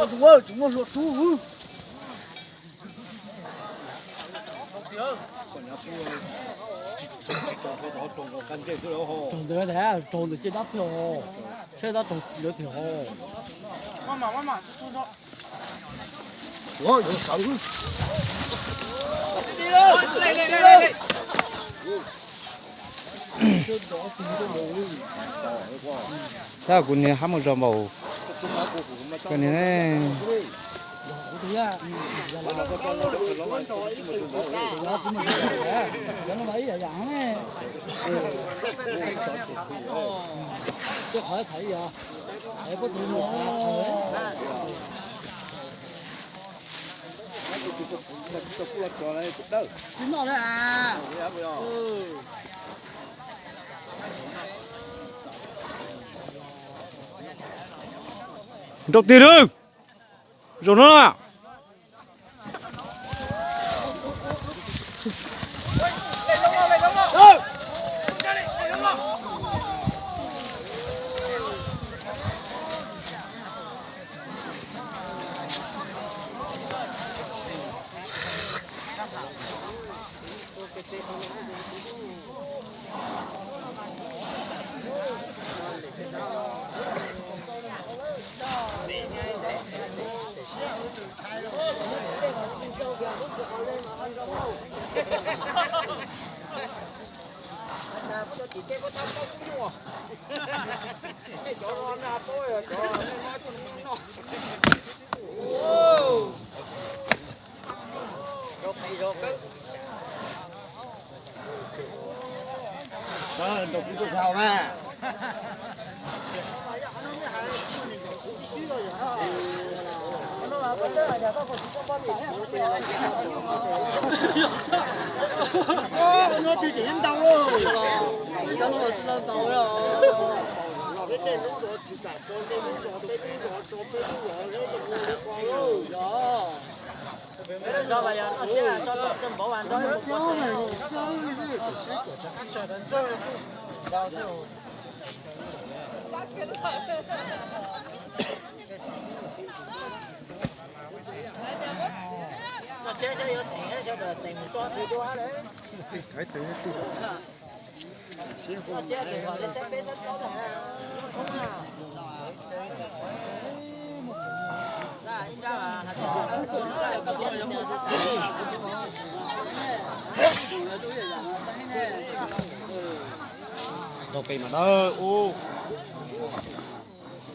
Tsis muaj hlua rub. Raug ntawd, raug ntawd ces dab plig os, saib dab raug lawv tiag os. Tab kuv niag hab mus zog npaum koj niag ne. Nrau tig lawm. Zaum no na.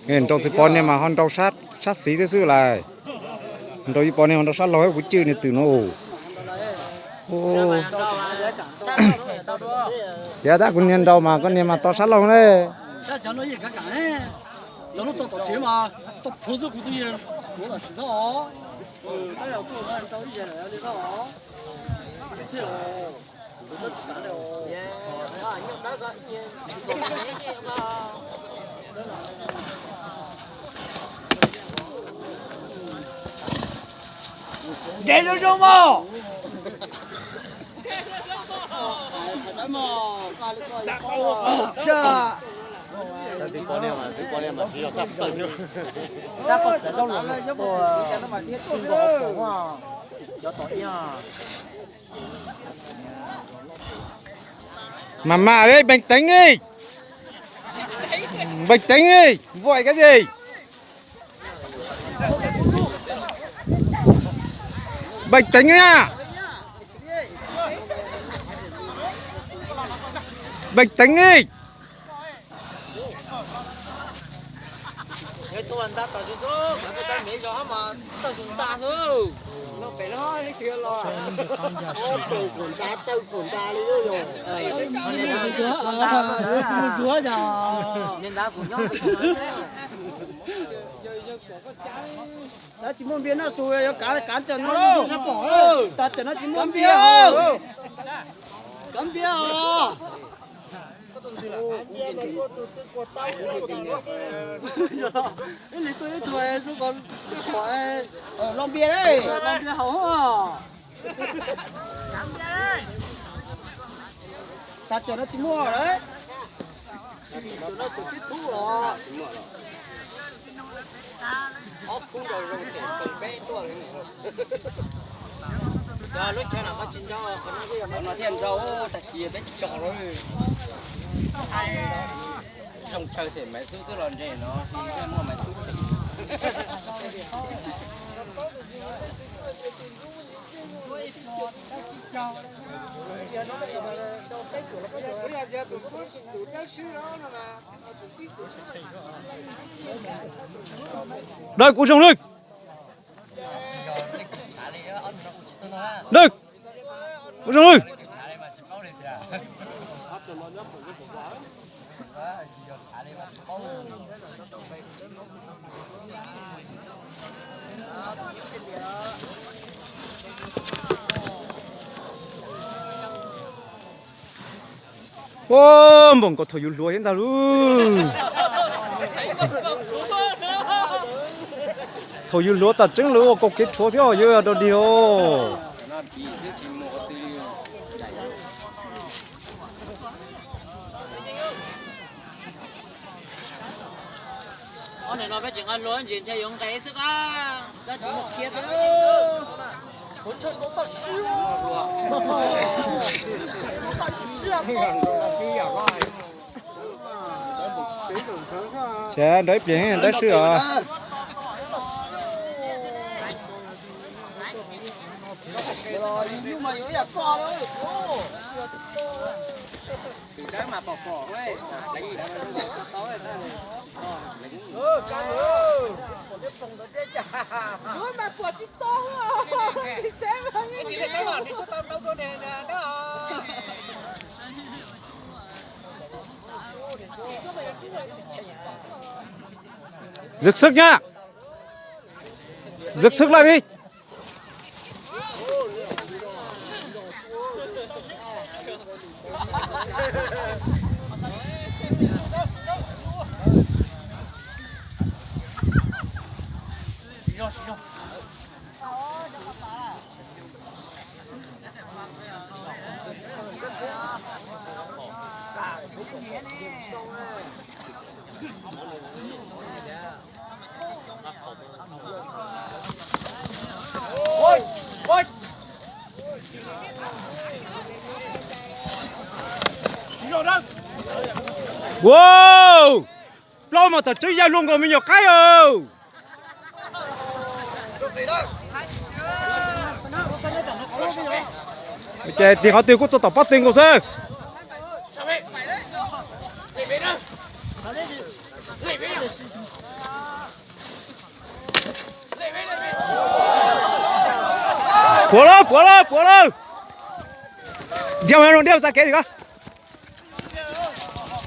Nrau txiv pos niag mas ho nrau sab xis thiab xwb lawm. Nrau ib pos niag ho nrau sab laug, kuv cwj niag twm no. Tias tab kuv niag nrau mas koj niag mas to sab laug ne. Nce zoo zoo mog. Mas mas li, bình tĩnh đi. Bình tĩnh đi, vội cái gì? Bình tĩnh nha. Bình tĩnh đi. Tsis muaj npias noj su, yuav kav kav tsam no, tas tsam no tsis muaj npias. Kav npias os. Ib leeg tuaj ib tug, loo npias, loo npias haus. Tag tsam no tsis muaj lawm. Tus no tus tib tub los. Ob khub nrau zoo ces koom peb tuaj li. Yog lub chaw no koj tsis nrau, qhov no thiaj nrau, tag kis peb tsis tso lawm. Zoo chaw ces Maiv Xub twb los ntses no, tsis muaj Maiv Xub. Dawb, kuv zoo lwj. Dawb, kuv zoo lwj. Ua, npaum nkaus thaum yus hluas thiab ntag lauj. Thaum yus hluas tas tseeb lawv ua kaum kev rhuav thiab yus dog dig os. Ob ntawm no peb tseem nqa hluas ntses ntshai yuav nqes xwb qab, tab sis muaj khiav xwb. Ces nrau ib pliag dab swb os. Zag xwb na, zag xwb lawm li. Wow, plaub mas tam tseeb ya luag nkaus me nyuam qaib os. Ces tim qhov twg kuj tuaj tom pob tw nkaus xwb. Puav lawm, puav lawm, puav lawm. Dhia mus, dhia mus txaj kev tim ko.